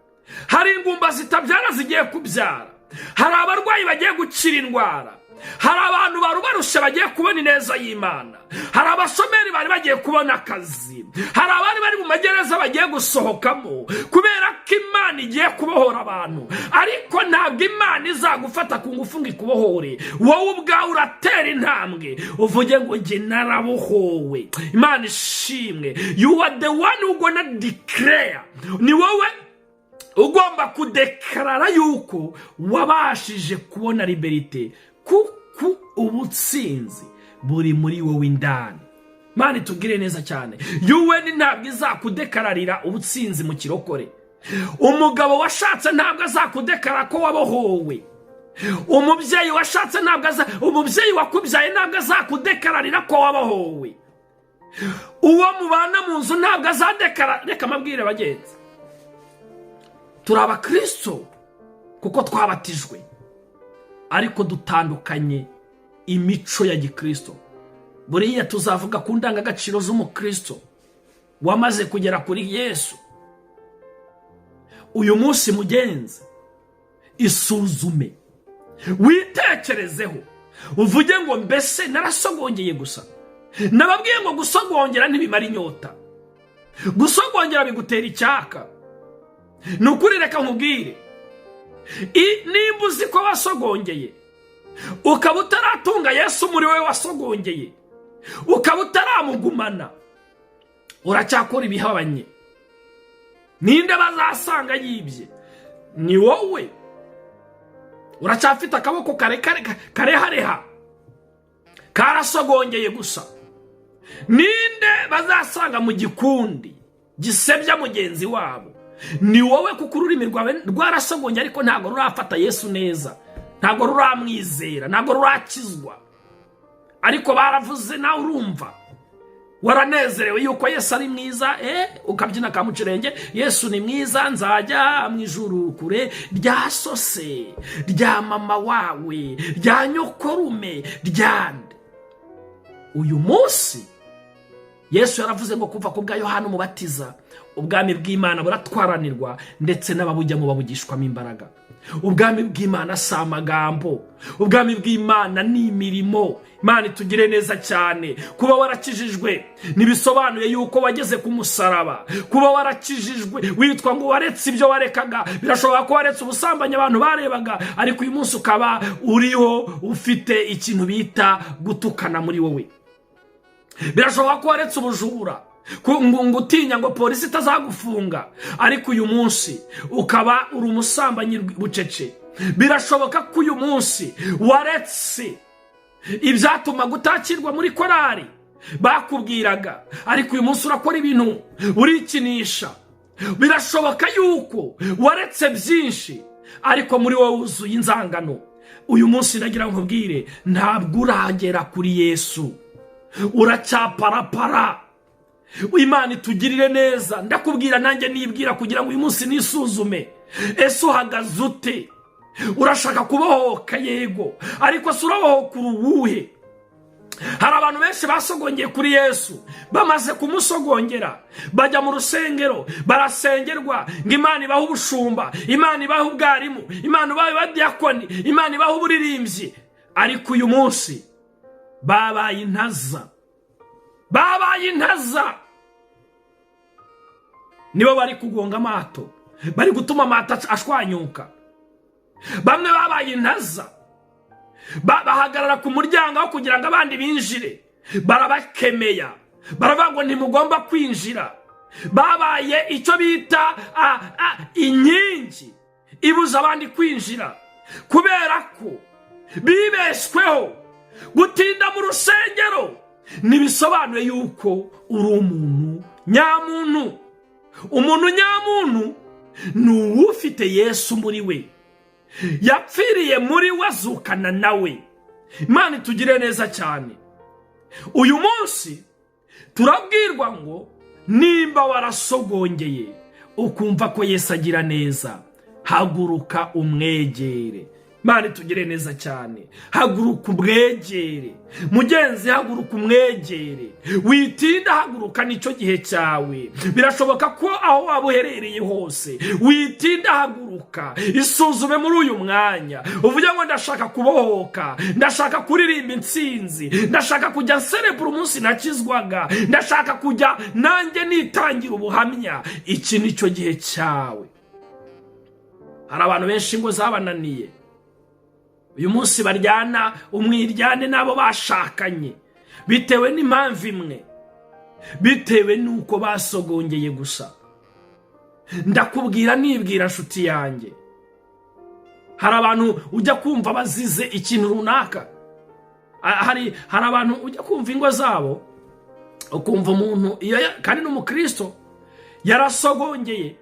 Hari ingumba zitabyara zigiye kubyara, hari abarwayi bagiye gukira indwara, hari abantu bari barushye bagiye kubona ineza y'Imana, hari abashomeri bari bagiye kubona akazi, hari abari bari mu magereza bagiye gusohokamo, kubera ko Imana igiye kubohora abantu. Ariko ntabwo Imana izagufata ku ngufu ngo ikubohore. Wowe ubwawe uratera intambwe, uvuge ngo njye narabohowe, Imana ishimwe. You are the one who gonna declare. Ni wowe ugomba kudekarara yuko wabashije kubona liberté, kuko ubutsinzi buri muri wowe indani. Mani tubwire neza cyane, UN ntabwo izakudekararira ubutsinzi mu kirokore. Umugabo washatse ntabwo azakudekara ko wabohowe. Umubyeyi washatse ntabwo aza, umubyeyi wakubyaye ntabwo azakudekararira ko wabohowe. Uwo mubana mu nzu ntabwo azadekara. Reka amabwire, bagenzi, turi abakristo kuko twabatijwe, ariko dutandukanye imico ya gikristo. Buriya tuzavuga ku ndangagaciro z'umukristo wamaze kugera kuri Yesu. Uyu munsi, mugenzi, isuzume, witekerezeho, uvuge ngo: "Mbese narasogongeye gusa?" Nababwiye ngo gusogongera ntibimara inyota, gusogongera bigutera icyaka. Ni ukuri, reka nkubwire, nimba uzi ko wasogongeye ukaba utaratunga Yesu muri wowe, wasogongeye ukaba utaramugumana, uracyakora ibihabanye. Ninde bazasanga yibye? Ni wowe. Uracyafite akaboko karehareha, karasogongeye gusa. Ninde bazasanga mu gikundi gisebya mugenzi wabo? Ni wowe, kuko ururimi rwawe rwarasogongeye, ariko ntabwo rurafata Yesu neza, ntabwo ruramwizera, ntabwo rurakizwa. Ariko baravuze, nawe urumva waranezerewe yuko Yesu ari mwiza, ukabyina ka mucerenge: "Yesu ni mwiza, nzajya mu ijuru kure rya sose, rya mama wawe, rya nyokorume, ryande." Uyu munsi Yesu yaravuze ngo kuva ku bwa Yohana Umubatiza, ubwami bw'Imana buratwaranirwa, ndetse n'ababujyamo babugishwamo imbaraga. Ubwami bw'Imana si amagambo, ubwami bw'Imana ni imirimo. Imana itugire neza cyane. Kuba warakijijwe ntibisobanuye yuko wageze ku musaraba. Kuba warakijijwe witwa ngo waretse ibyo warekaga, birashoboka ko waretse ubusambanyi abantu barebaga, ariko uyu munsi ukaba uriho ufite ikintu bita gutukana muri wowe. Birashoboka ko waretse ubujura ngo utinya ngo polisi itazagufunga, ariko uyu munsi ukaba uri umusambanyi bucece. Birashoboka ko uyu munsi waretse ibyatuma utakirwa muri korari bakubwiraga, ariko uyu munsi urakora ibintu urikinisha. Birashoboka yuko waretse byinshi, ariko muri wowe wuzuye inzangano. Uyu munsi ndagira ngo nkubwire, ntabwo uragera kuri Yesu, uracyaparapara. Imana itugirire neza. Ndakubwira nanjye nibwira kugira ngo uyu munsi nisuzume: ese uhagaze ute? Urashaka kubohoka, yego, ariko se urabohoka uruwuhe? Hari abantu benshi basogongeye kuri Yesu, bamaze kumusogongera bajya mu rusengero, barasengerwa ngo Imana ibahe ubushumba, Imana ibahe ubwarimu, Imana ibahe abadiyakoni, Imana ibahe uburirimbyi, ariko uyu munsi babaye intaza, babaye intaza. Nibo bari kugonga amato, bari gutuma amato ashwanyuka. Bamwe babaye intaza, bahagarara ku muryango aho kugira ngo abandi binjire, barabakemeya, baravuga ngo ntimugomba kwinjira. Babaye icyo bita inkingi ibuza abandi kwinjira, kubera ko bibeshyweho. Gutinda mu rusengero ntibisobanuye yuko uri umuntu nyamuntu. Umuntu nyamuntu ni uwufite Yesu muri we, yapfiriye muri we, azukana nawe. Imana itugire neza cyane. Uyu munsi turabwirwa ngo nimba warasogongeye ukumva ko Yesu agira neza, haguruka umwegere. Imana itugire neza cyane. Haguruka umwegere, mugenzi, haguruka umwegere, witinda, haguruka, nicyo gihe cyawe. Birashoboka ko aho waba uherereye hose, witinda, haguruka, isuzume muri uyu mwanya, uvuge ngo: "Ndashaka kubohoka, ndashaka kuririmba intsinzi, ndashaka kujya nserebura umunsi nakizwaga, ndashaka kujya nanjye nitangira ubuhamya." Iki nicyo gihe cyawe. Hari abantu benshi ingo zabananiye, uyu munsi baryana umwiryane n'abo bashakanye, bitewe n'impamvu imwe, bitewe n'uko basogongeye gusa. Ndakubwira nibwira, nshuti yanjye, hari abantu ujya kumva bazize ikintu runaka. Hari abantu ujya kumva ingo zabo, ukumva umuntu kandi ni umukristo yarasogongeye,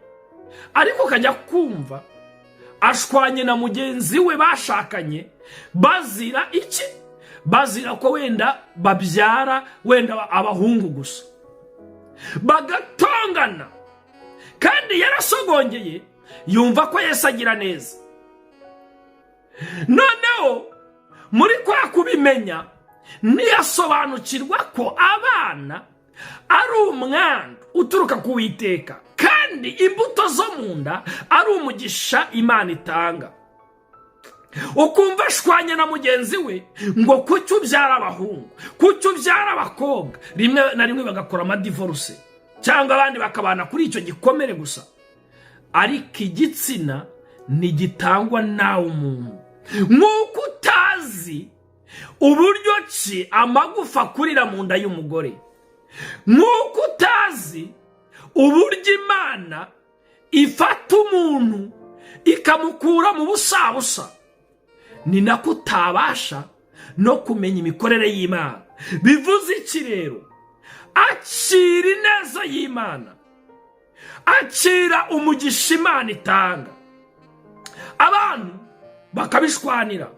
ariko ukajya kumva Ashwanye na mugenzi we bashakanye, bazira iki? Bazira ko wenda babyara wenda abahungu gusa, bagatongana. Kandi yarasogongeye, yumva ko Yesu agira neza. Noneho muri kwa kubimenya, ntiyasobanukirwa ko abana ari umwandu uturuka ku Witeka, kandi imbuto zo mu nda ari umugisha Imana itanga. Ukumva ashwanye na mugenzi we ngo kuki ubyara abahungu, kuki ubyara abakobwa? Rimwe na rimwe bagakora amadivorce, cyangwa abandi bakabana kuri icyo gikomere gusa. Ariko igitsina ntigitangwa nawe umuntu. Nk'uko utazi uburyo ki amagufa akurira mu nda y'umugore, nk'uko utazi uburyo Imana ifata umuntu ikamukura mu busabusa, ni nako utabasha no kumenya imikorere y'Imana. Bivuze iki rero? Akira ineza y'Imana, akira umugisha Imana itanga. Abantu bakabishwanira.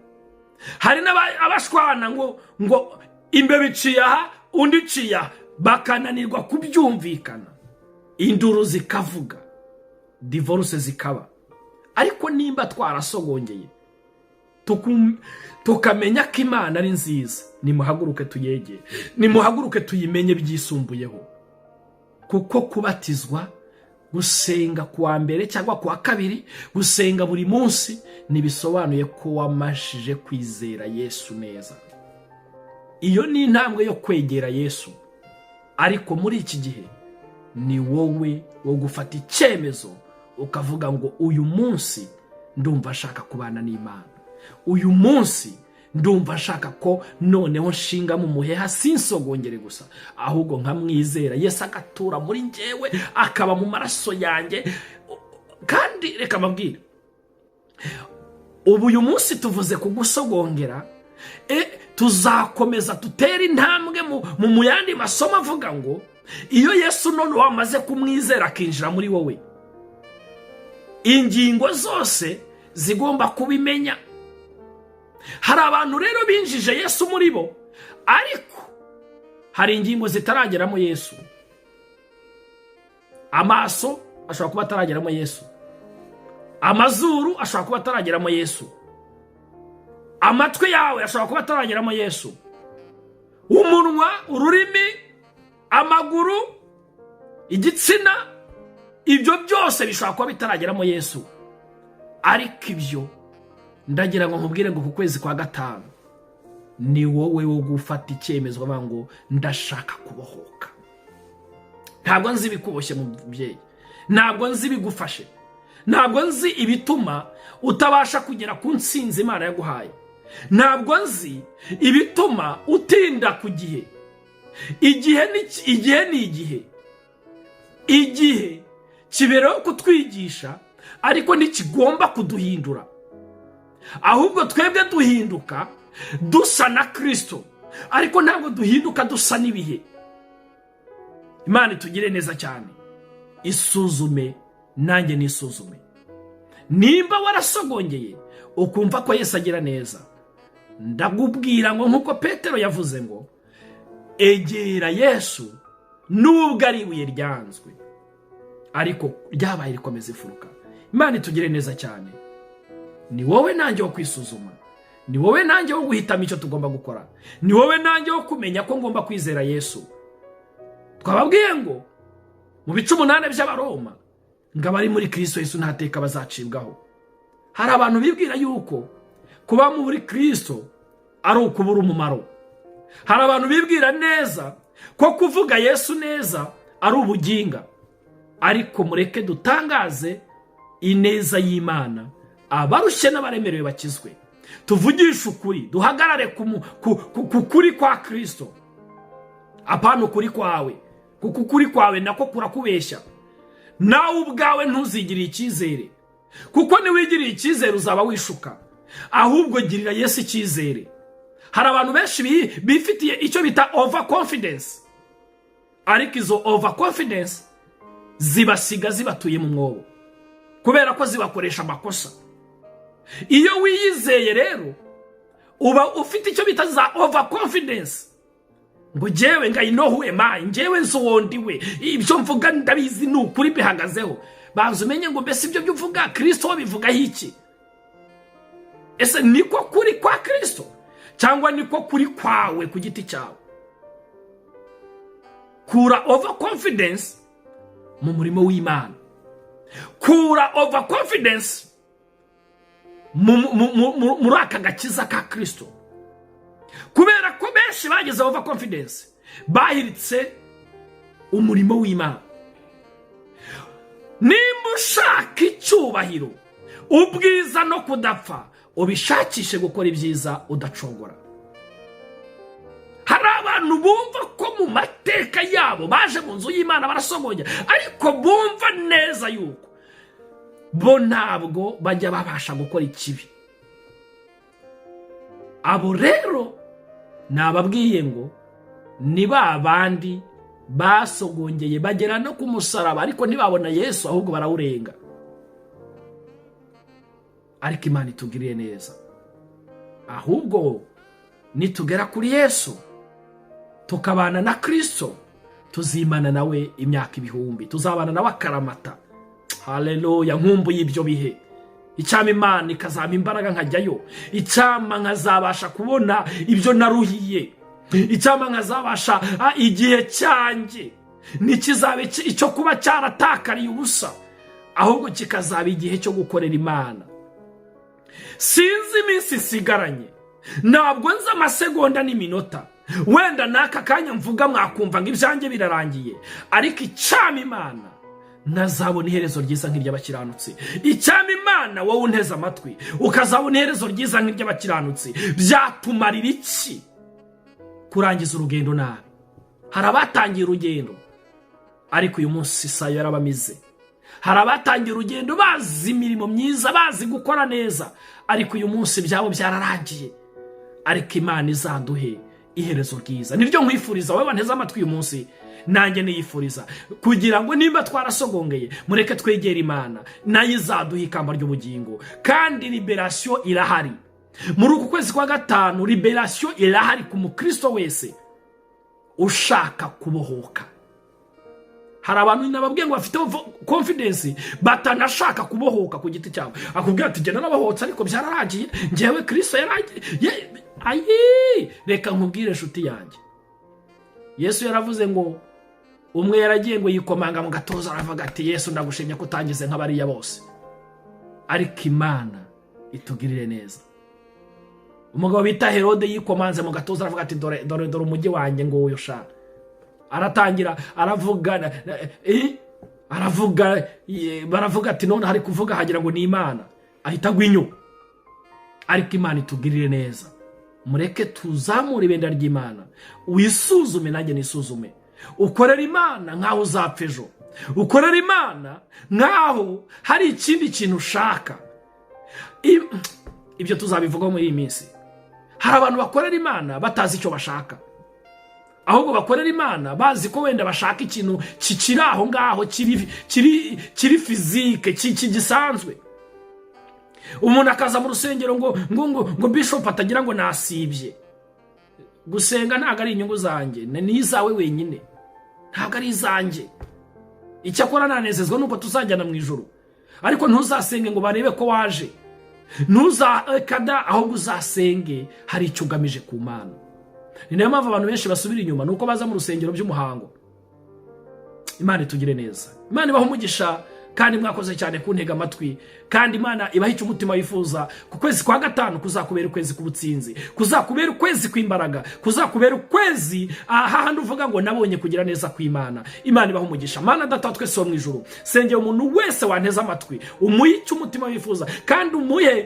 Hari n'abashwana ngo imbeba iciye aha, undi iciye aha, bakananirwa kubyumvikana, induru zikavuga, divorce zikaba. Ariko nimba twarasogongeye, tukamenya ko Imana ari nziza, nimuhaguruke tuyegere, nimuhaguruke tuyimenye byisumbuyeho. Kuko kubatizwa, gusenga kuwa mbere cyangwa kuwa kabiri, gusenga buri munsi, ntibisobanuye ko wamashije kwizera Yesu neza. Iyo ni intambwe yo kwegera Yesu. Ariko muri iki gihe ni wowe wo gufata icyemezo, ukavuga ngo: "Uyu munsi ndumva nshaka kubana n'Imana. Uyu munsi ndumva nshaka ko noneho nshinga mu muheha, sinsogongere gusa, ahubwo nkamwizera Yesu, agatura muri njyewe, akaba mu maraso yanjye." Kandi reka mbabwire, ubu uyu munsi tuvuze ku gusogongera, tuzakomeza dutere intambwe mu yandi masomo avuga ngo iyo Yesu none wamaze kumwizera akinjira muri wowe, ingingo zose zigomba kubimenya. Hari abantu rero binjije Yesu muri bo, ariko hari ingingo zitarageramo Yesu. Amaso ashobora kuba atarageramo Yesu, amazuru ashobora kuba atarageramo Yesu, amatwi yawe ashobora kuba atarageramo Yesu, umunwa, ururimi, amaguru, igitsina, ibyo byose bishobora kuba bitarageramo Yesu. Ariko ibyo ndagira ngo nkubwire ngo ku kwezi kwa gatanu ni wowe wo gufata icyemezo ukavuga ngo: "Ndashaka kubohoka." Ntabwo nzi ibikuboshye, mubyeyi, ntabwo nzi ibigufashe, ntabwo nzi ibituma utabasha kugera ku nsinzi Imana yaguhaye, ntabwo nzi ibituma utinda ku gihe. Igihe ni igihe, ni igihe. Igihe kibereho kutwigisha, ariko ntikigomba kuduhindura. Ahubwo twebwe duhinduka dusa na Kirisito, ariko ntabwo duhinduka dusa n'ibihe. Imana itugire neza cyane. Isuzume, nanjye nisuzume. Nimba warasogongeye ukumva ko Yesu agira neza, ndakubwira ngo nk'uko Petero yavuze ngo: "Egera Yesu nubwo ari ibuye ryanzwe, ariko ryabaye rikomeza imfuruka." Imana itugire neza cyane. Ni wowe nanjye wo kwisuzuma, ni wowe nanjye wo guhitamo icyo tugomba gukora, ni wowe nanjye wo kumenya ko ngomba kwizera Yesu. Twababwiye ngo mu bice 8 by'Abaroma ngo abari muri Kirisito Yesu nta teka bazacibwaho. Hari abantu bibwira yuko kuba muri Kirisito ari ukubura umumaro. Hari abantu bibwira neza ko kuvuga Yesu neza ari ubuginga. Ariko mureke dutangaze ineza y'Imana, abarushye n'abaremerewe bakizwe. Tuvugishe ukuri, duhagarare ku kuri kwa Kirisito, apana ukuri kwawe, kuko ukuri kwawe nako kurakubeshya. Nawe ubwawe ntuzigirire icyizere, kuko niwigiriye icyizere uzaba wishuka. Ahubwo girira Yesu icyizere. Hari abantu benshi bifitiye icyo bita over confidence, ariko izo over confidence zibasiga zibatuye mu mwobo, kubera ko zibakoresha amakosa. Iyo wiyizeye rero, uba ufite icyo bita za over confidence, ngo njyewe ngo "I know who am I", njyewe nzi uwo ndi we, ibyo mvuga ndabizi, ni ukuri bihagazeho. Banza umenye ngo mbese ibyo byo uvuga, Kirisito we bivugaho iki? Ese niko kuri kwa Kirisito cyangwa niko kuri kwawe ku giti cyawe? Kura over confidence mu murimo w'Imana, kura over confidence muri aka gakiza ka Kirisito, kubera ko benshi bagize over confidence bahiritse umurimo w'Imana. Nimba ushaka icyubahiro, ubwiza no kudapfa, ubishakishe gukora ibyiza udacogora. Hari abantu bumva ko mu mateka yabo baje mu nzu y'Imana barasogongera, ariko bumva neza yuko bo ntabwo bajya babasha gukora ikibi. Abo rero nababwiye ngo ni ba bandi basogongeye bagera no ku musaraba, ariko ntibabona Yesu, ahubwo barawurenga. Ariko Imana itugiriye neza, ahubwo nitugera kuri Yesu tukabana na Kirisito, tuzimana nawe imyaka ibihumbi, tuzabana nawe akaramata. Haleluya! Nkumbuye ibyo bihe. Icyama Imana ikazampa imbaraga nkajyayo, icyama nkazabasha kubona ibyo naruhiye, icyama nkazabasha igihe cyanjye ntikizabe icyo kuba cyaratakariye ubusa, ahubwo kikazaba igihe cyo gukorera Imana. Sinzi iminsi isigaranye, ntabwo nzi amasegonda n'iminota. Wenda n'aka kanya mvuga mwakumva ngo ibyanjye birarangiye, ariko icyama Imana ntazabona iherezo ryiza nk'iry'abakiranutsi. Icyama Imana wowe unteze amatwi ukazabona iherezo ryiza nk'iry'abakiranutsi. Byatumarira iki kurangiza urugendo nabi? Hari abatangiye urugendo, ariko uyu munsi isayo yarabamize. Hari abatangiye urugendo bazi imirimo myiza, bazi gukora neza, ariko uyu munsi ibyabo byararangiye. Ariko Imana izaduhe iherezo ryiza, niryo nkwifuriza wowe wanteze amatwi uyu munsi, nanjye niyifuriza, kugira ngo nimba twarasogongeye, mureke twegere Imana, nayo izaduha ikamba ry'ubugingo. Kandi libération irahari muri uku kwezi kwa gatanu. Libération irahari ku mukristo wese ushaka kubohoka. Hari abantu nababwiye ngo bafite confidence batanashaka kubohoka ku giti cyabo. Akubwira ati: "Genda, nabohotse, ariko byararangiye, ngewe Kirisito yaragiye." Ayi, reka nkubwire inshuti yanjye, Yesu yaravuze ngo umwe yaragiye ngo yikomanga mu gatuza, aravuga ati: "Yesu, ndagushimye ko utangize nk'abariya bose." Ariko Imana itugirire neza. Umugabo bita Herode yikomanze mu gatuza, aravuga ati: "Dore, dore, dore umujyi wanjye nguyu sha." Aratangira aravuga, aravuga, baravuga ati: "None hari kuvuga hagira ngo ni Imana." Ahita agwa inyo. Ariko Imana itugirire neza. Mureke tuzamure ibendera ry'Imana. Wisuzume, nanjye nisuzume. Ukorera Imana nk'aho uzapfa ejo, ukorera Imana nk'aho hari ikindi kintu ushaka. Ibyo tuzabivugaho muri iyi minsi. Hari abantu bakorera Imana batazi icyo bashaka, ahubwo bakorera Imana bazi ko wenda bashaka ikintu kikiri aho ngaho, kiri physique, gisanzwe. Umuntu akaza mu rusengero ngo bishop atagira ngo nasibye gusenga. Ntabwo ari inyungu zanjye, ni izawe wenyine, ntabwo ari izanjye. Icyakora nanezezwa nuko tuzajyana mu ijoro. Ariko ntuzasenge ngo barebe ko waje, ntuzakada, ahubwo uzasenge hari icyo ugamije ku Mana. Ni nayo mpamvu abantu benshi basubira inyuma, ni uko baza mu rusengero by'umuhango. Imana itugire neza, Imana ibaha umugisha, kandi mwakoze cyane kuntega amatwi, kandi Imana ibaha icyo umutima wifuza. Ku kwezi kwa gatanu kuzakubera ukwezi k'ubutsinzi, kuzakubera ukwezi kw'imbaraga, kuzakubera ukwezi hahandi uvuga ngo nabonye kugira neza kw'Imana. Imana ibaha umugisha. Mana Data wa twese wo mu ijuru, sengera umuntu wese wanteze amatwi, umuhe icyo umutima wifuza, kandi umuhe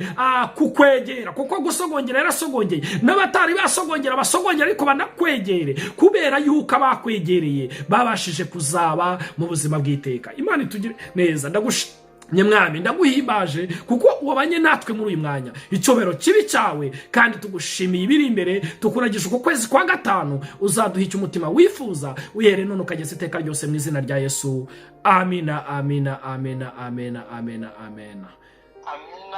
kukwegera, kuko gusogongera yarasogongeye, n'abatari basogongera basogongera, ariko banakwegere, kubera yuko abakwegereye babashije kuzaba mu buzima bw'iteka. Imana itugire neza. Ndagushimye Mwami, ndaguhimbaje kuko wabanye natwe muri uyu mwanya. Icyubahiro kibe icyawe, kandi tugushimiye ibiri imbere. Tukuragisha uku kwezi kwa gatanu, uzaduha icyo umutima wifuza, uhere none ukageza iteka ryose, mu izina rya Yesu. Amina, amina, amina, amina, amina, amina. Amina.